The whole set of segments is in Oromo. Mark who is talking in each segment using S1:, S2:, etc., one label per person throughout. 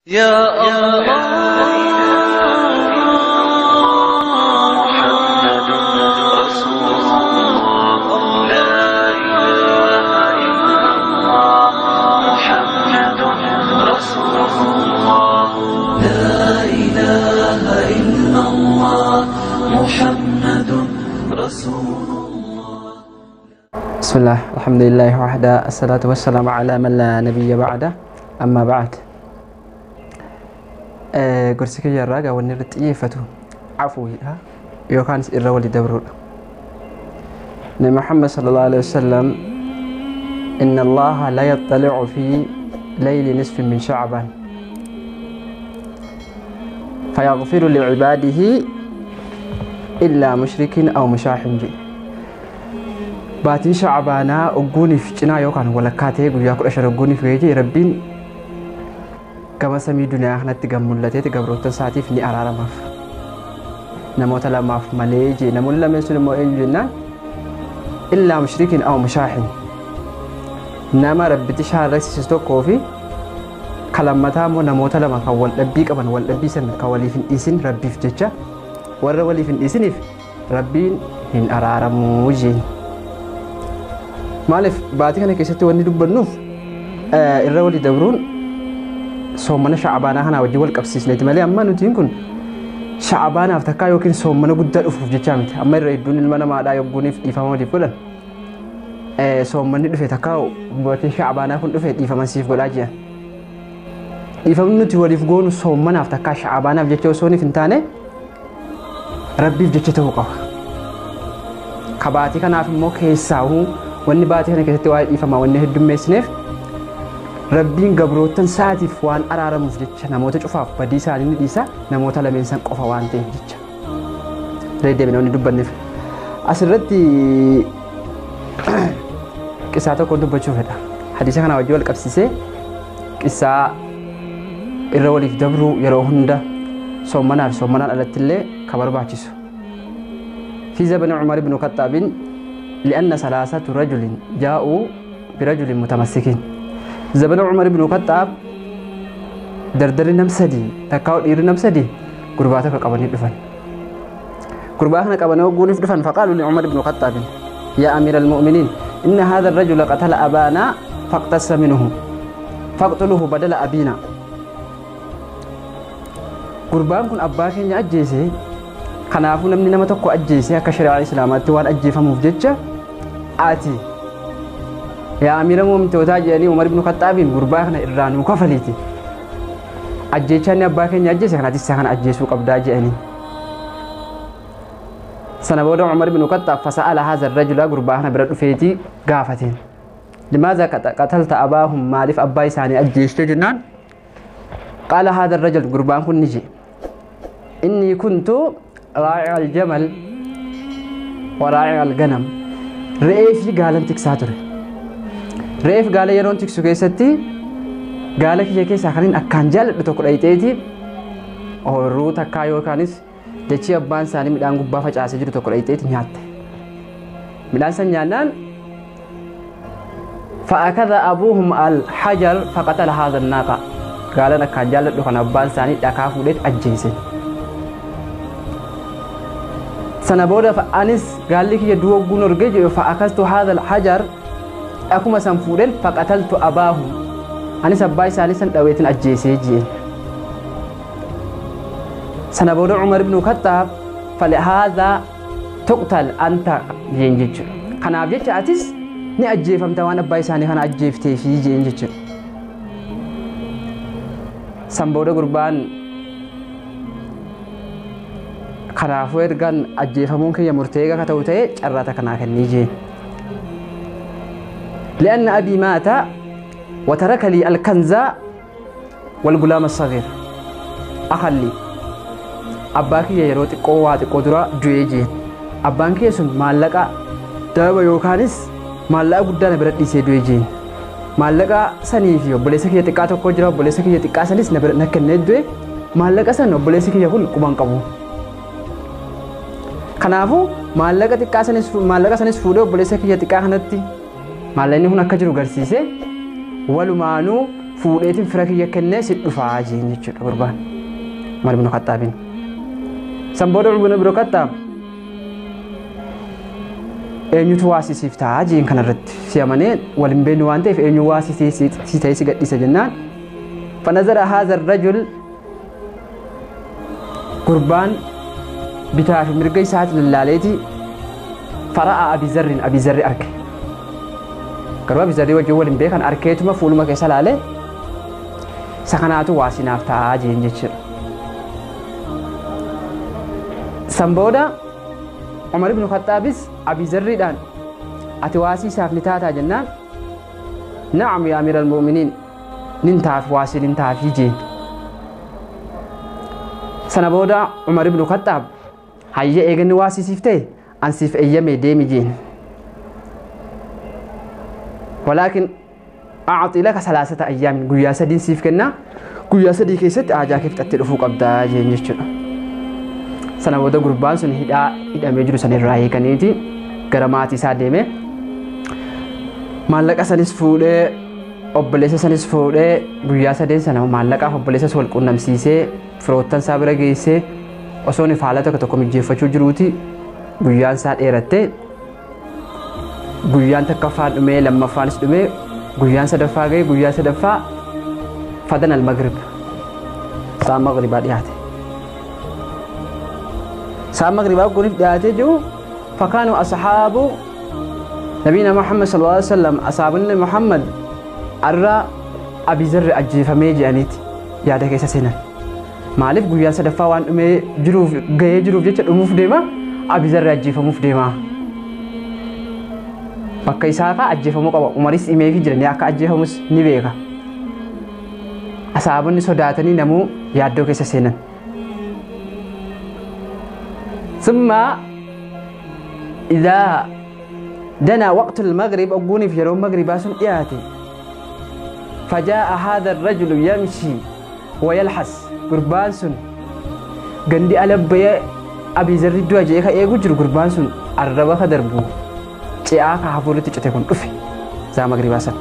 S1: يا الله
S2: محمد رسول الله لا إله إلا الله محمد رسول الله لا إله إلا الله محمد رسول الله.
S3: بسم الله الحمد لله وحده الصلاة والسلام على من لا نبي بعده أما بعد. Gorsi kiyya irraa gaa wanni irratti xiyyeeffatu cafuudha yookaanis irra wali dabruudha. Nabi Muhammad sallallahu alaihi wasallam inna Allaha la yattali'u fi layli nisfin min sha'ban fayaghfiru li'ibadihi illa mushrikin aw mushaahin jedhe. Baatiin sha'baanaa ogguuniif cinaa yookaan walakkaa ta'ee guyyaa 15 ogguuniif ga'ee jee Rabbiin gama samii duniyaa kanatti gam mul'ateeti gabroota isaatiif ni araaramaaf. Namoota lamaaf malee jee namoonni lameen sun immoo eenyu jennaan illaa mushrikin aw mushaahin nama Rabbitti shaarrasiisu tokkoo fi kalammataa immoo namoota lama kan wal dhabbii qaban wal dhabbii sana kan waliif hin dhiisin Rabbiif jecha warra waliif hin dhiisiniif Rabbiin hin araaramuu jeen. Maaliif baatii kana keessatti wanni dubbannuuf irra walii dabruun soomana sha'abaanaa kanaa wajjin wal qabsiisneeti malee amma nutiin kun sha'abaanaaf takkaa yookiin soomana guddaa dhufuuf jechaa miti. Amma irra hedduun ilma namaadhaa yogguuniif dhiifama waliif godhan soomanni dhufe takkaa baatiin sha'abaanaa kun dhufe dhiifama siif godhaa jiran. Dhiifamni nuti waliif goonu soomanaaf takkaa sha'abaanaaf jecha osoo hin taane Rabbiif jecha ta'uu qaba. Ka baatii kanaaf immoo keessaahuu wanni baatii kana keessatti waa'ee dhiifamaa wanni heddummeessineef Rabbiin gabroottan saatiif waan araaramuuf jecha namoota cufaaf badii isaanii ni dhiisa namoota lameen san qofa waan ta'eef jecha. Deebiin wanni dubbanneef. Asirratti qisaa tokko dubbachuu fedha. Hadiisa kana wajjin wal qabsiisee qisaa irra waliif dabruu yeroo hunda soomanaa fi soomanaan alatti illee ka barbaachisu. في زمن عمر بن الخطاب لأن ثلاثة رجل جاءوا برجل متمسكين. زمن عمر بن الخطاب دردر نمسدي تكاو دير نمسدي قرباتك قبني دفن قرباتنا قبني وقوني دفن. فقالوا لعمر بن الخطاب يا أمير المؤمنين إن هذا الرجل قتل أبانا فاقتص منه فاقتله بدل أبينا. قربان كن أباك أجيسي kanaafuu namni nama tokko ajjeesee akka shari'aa islaamaatti waan ajjeefamuuf jecha ati yaa amiira muumintootaa jedhanii Umar ibn Khaxaabiin gurbaa kana irraa nuu kafaliiti. Ajjeechaa inni abbaa keenya ajjeese kanaatis isa kana ajjeesuu qabdaa jedhanii. Sana booda Umar ibn Khaxaab fasa'ala haadha rajula gurbaa kana bira dhufeetii gaafateen. Limaaza qatalta abaahum maaliif abbaa isaanii ajjeeste jennaan qaala haadha rajul gurbaan kun ni jedhe inni kuntu راعي الجمل وراعي الغنم رئيف قال تكساتر رئيف قال يرون تكسو كيستي قال كي كيسا خلين أكان جال بتوكل أيتيتي أو روتا كايو كانس دتشي أبان ساني مدان قبا فجأة سجل توكل أيتيتي نيات مدان سنيانان فأخذ أبوهم الحجر فقتل هذا الناقة قال أنا كان جال دخل أبان ساني دكافو ديت أجيسين. Sana booda anis gaalli kiyya du'a guun orgee jedhu fa'akastu haadha hajar akkuma san fuudheen faqataltu abaahu anis abbaa isaanii san dhaweetiin ajjeesee jeen. Sana booda Umar ibn Khattaab falihaadha tuqtal anta jeen jechuudha. Kanaaf jecha atis ni ajjeefamta waan abbaa isaanii kana ajjeefteefi jeen jechuudha. San booda gurbaan kanaafuu ergaan ajjeefamuun kiyya murtee eega ta'u ta'e carraata kanaa kennii jeen. لأن أبي مات وترك لي الكنز والغلام الصغير أخلي أباك yeroo xiqqoo waa xiqqoo dura du'ee jeen. Abbaan kiyya sun maallaqa daba yookaanis maallaqa guddaa na bira dhiisee du'ee jeen. Maallaqa sanii fi obboleessa kiyya xiqqaa tokko jira obboleessa kiyya xiqqaa sanis na bira na kennee du'e maallaqa san obboleessi kiyya kun quban qabu. Kanaafuu maallaqa xiqqaa sanis maallaqa sanis fuudhee obboleessa kiyya xiqqaa kanatti maallaqni kun akka jiru garsiisee walumaanuu Fuudheetiin fira kiyya kennee si dhufaa jeen jechuudha gurbaan. Umar ibn Khattaabiin. San booda Umar ibn Khattaab eenyutu waasisiif ta'a jeen kanarratti si amanee wal hin beeknu waan ta'eef eenyu waasisii si ta'ee si gadhiisa jennaan. Fanazara haadha rajul gurbaan bitaa fi mirga isaatti lallaaleeti fara'a Abi Zarri arge. Garuu Abi Zarrii wajjin wal hin beekan arkeetuma fuuluma keessa laalee isa kanaatu waasinaaf ta'a jeen jechuudha. San booda Umar ibn Khattaabis Abi Zarriidhaan ati waasii isaaf ni taataa jennaan na'am yaa amiiral mu'miniin nin taaf waasii nin taafii jeen. Sana booda Umar ibn Khattaab hayya eeganni waasii siif ta'e an siif eeyyame deemi jeen. Walaakin أعطي لك 3 أيام guyyaa sadiin siif kenna guyyaa sadii keessatti haajaa kee fixattee dhufuu qabdaa jeen jechuudha. Sana booda gurbaan sun hidhamee jiru san irraa hiikaniiti gara maatii isaa deeme maallaqa sanis fuudhee obboleessa sanis fuudhee guyyaa sadeen sana maallaqaaf obboleessas wal qunnamsiisee firoottan isaa bira geessee osoo inni haala tokko tokko mijeeffachuu jiruuti guyyaan isaa dheerattee guyyaan takkaffaan dhumee lammaffaanis dhumee guyyaan sadaffaa ga'e guyyaa sadaffaa fadan al-maghrib sa'a maghribaa dhiyaate. Sa'a maghribaa kuniif dhiyaatee jiru fakkaanu asxaabu nabiina Muhammad sallallahu alaihi wasallam asxaabonni Muhammad arra Abi Zarri ajjeefamee jedhaniiti yaada keessa seenan. Maaliif guyyaan sadaffaa waan dhumee jiruuf ga'ee jiruuf jecha dhumuuf deema Abi Zarri ajjeefamuuf deema. Bakka isaa fa'aa ajjeefamuu qaba. Umaris himeefii jiranii akka ajjeefamus ni beeka. Asxaabonni sodaatanii namuu yaaddoo keessa seenan. Summa idaa danaa waqtul maghrib ogguuniif yeroo maghribaa sun dhiyaate fajaa'a haadha rajulu yamshi wayalhas gurbaan sun gandi alabbayee Abi Zarri du'a jedhee ka eegu jiru gurbaan sun arraba ka darbu ce'aa ka hafuuritti cite kun dhufe saa maghribaa sana.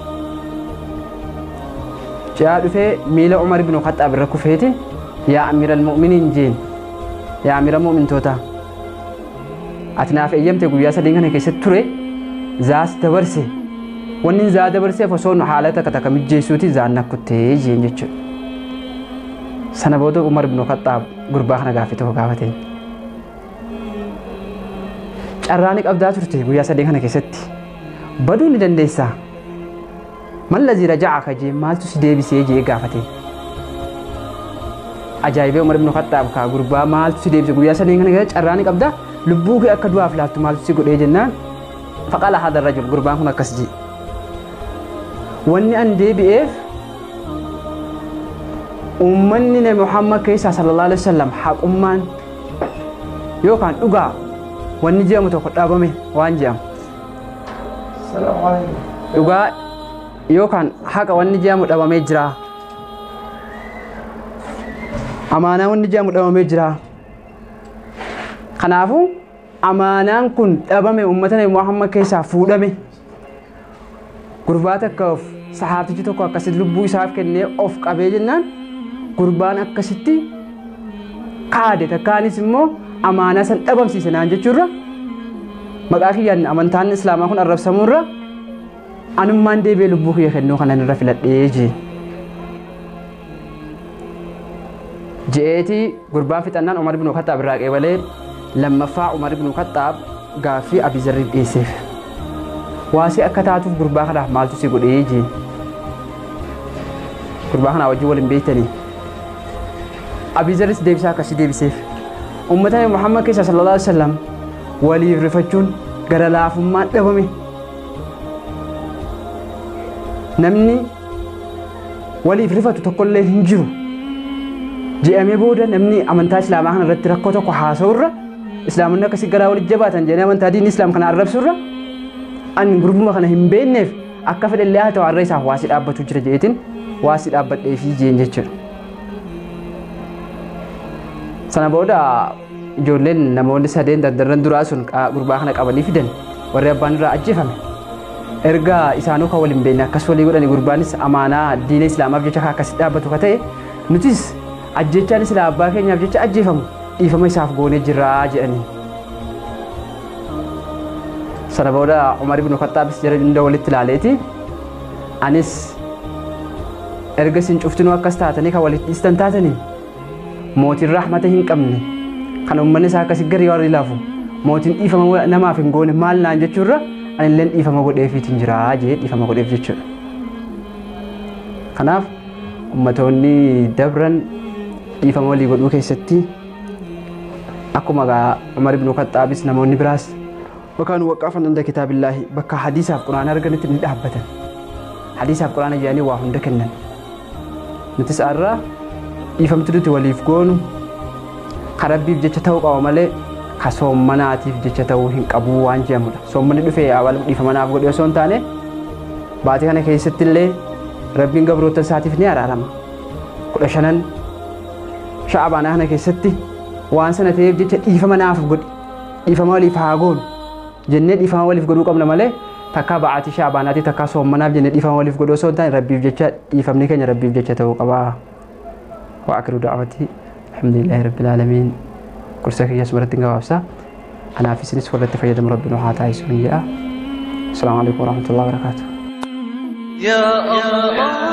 S3: Ce'aa dhufee miila Umar ibn Khattaab irra kufeeti yaa amiiral mu'miniin jeen yaa amiira mu'mintootaa ati naaf eeyyamte guyyaa sadeen kana keessatti ture zaas dabarse wanni zaa dabarseef osoo haala takka takka mijeessuuti zaan nakkuttee jeen jechuudha. Sana booda Umar ibn Khattaab gurbaa kana gaaffii tokko gaafateen. Carraa ni qabdaa turte guyyaa sadeen kana keessatti baduu ni dandeessaa. Man lazii raja'aka jee maaltu si deebisee jee gaafate. Ajaa'ibee Umar ibn Khattaab kaa gurbaa maaltu si deebise guyyaa sadeen kana keessatti carraa ni qabdaa lubbuu kee akka du'aaf laattu maaltu si godhee jennaan faqala haadha rajul gurbaan kun akkas jee. Wanni an deebi'eef uummanni nabi Muhammad keessaa sallallahu alaihi wasallam haqummaan yookaan dhugaa wanni jedhamu tokko dhaabame waan jedhamu. Dhugaa yookaan haqa wanni jedhamu dhabamee jira. Amaanaa wanni jedhamu dhabamee jira. Kanaafuu amaanaan kun dhabame uummata nabi Muhammad keessaa fuudhame. Gurbaa takka of sahaabtichi tokko akkasitti lubbuu isaaf kennee of qabee jennaan gurbaan akkasitti kaade takkaanis immoo amaanaa san dhabamsiise naan jechuurra maqaa kiyyaan amantaan islaamaa kun arrabsamuurra anummaan deebi'ee lubbuu kiyya kennuu kanan irra filadhee jee. Je'eetii gurbaan fixannaan Umar ibn Khattaab irraa qeebalee lammaffaa Umar ibn Khattaab gaaffii Abi Zarriif dhiyeesseef. Waasii akka taatuuf gurbaa kanaaf maaltu si godhee jee. Gurbaa kanaa wajjin wal hin beektanii. Abi Zarris deebisaa akkasii deebiseef. Uummata Muhammad keessa sallallahu alaihi wasallam waliif rifachuun gara laafummaan dhabame. Namni waliif rifatu tokkollee hin jiru. Je'amee booda namni amantaa Islaamaa kana irratti rakkoo tokko haasa'urra Islaamonni akkasii garaa walitti jabaatan jedhanii amantaa diinii Islaam kana arrabsurra ani gurbuma kana hin beekneef akka fedhallee haa ta'u har'a isaaf waasii dhaabbatu jira jedheetiin waasii dhaabbadheefii jeen jechuudha. Sana booda ijoolleen namoonni sadeen dardarran duraa sun gurbaa kana qabanii fidan warri abbaan irraa ajjeefame. Erga isaanuu kan waliin beekne akkas walii godhani gurbaanis amaanaa diina islaamaaf jecha akkasitti dhaabbatu ka ta'e nutis ajjechaan silaa abbaa keenyaaf jecha ajjeefamu dhiifama isaaf goonee jirraa jedhanii. Sana booda Umar ibn Khattaabis jara hunda walitti ilaaleeti anis erga isin cuftinuu akkas taatanii kan walitti dhiistan taatanii mootiin rahmata hin qabne kan uummanni isaa akkasii gadi warri laafu mootiin dhiifama namaaf hin goone maal naan jechuurra anilleen dhiifama godheefiitiin jira jee dhiifama godheef jechuudha. Kanaaf ummatoonni dabran dhiifama walii godhuu keessatti akkuma Umar ibn Khattaabis namoonni biraas yookaan waqaafan hunda kitaabillaahi bakka hadiisaaf quraana arganitti ni dhaabbatan. Hadiisaaf quraana jedhanii waa hunda kennan. Nutis har'a dhiifamti nuti waliif goonu kan rabbiif jecha ta'uu qaba malee ka soommanaatiif jecha ta'uu hin qabu waan jedhamudha. Soommanni dhufee abalu dhiifama naaf godhe osoo hin taane baatii kana keessatti illee rabbiin gabroota isaatiif ni araarama. 15 sha'abaanaa kana keessatti waan sana ta'eef jecha dhiifama naaf godhi dhiifama waliif haa goonu jennee dhiifama waliif godhuu qabna malee takka ba'aatii sha'abaanaatiif takka soommanaaf jennee dhiifama waliif godhuu osoo hin taane rabbiif jecha dhiifamni keenya rabbiif jecha ta'uu qaba. Wa akiru da'awati alhamdulillahi rabbil aalamiin. Gorsa kiyya asumarratti hin gabaabsa. Anaaf isinis warra itti fayyadamu rabbiin haa taasisu hin jedha. Assalaamu alaikum warahmatullahi wabarakaatuh.
S2: Ya Allah.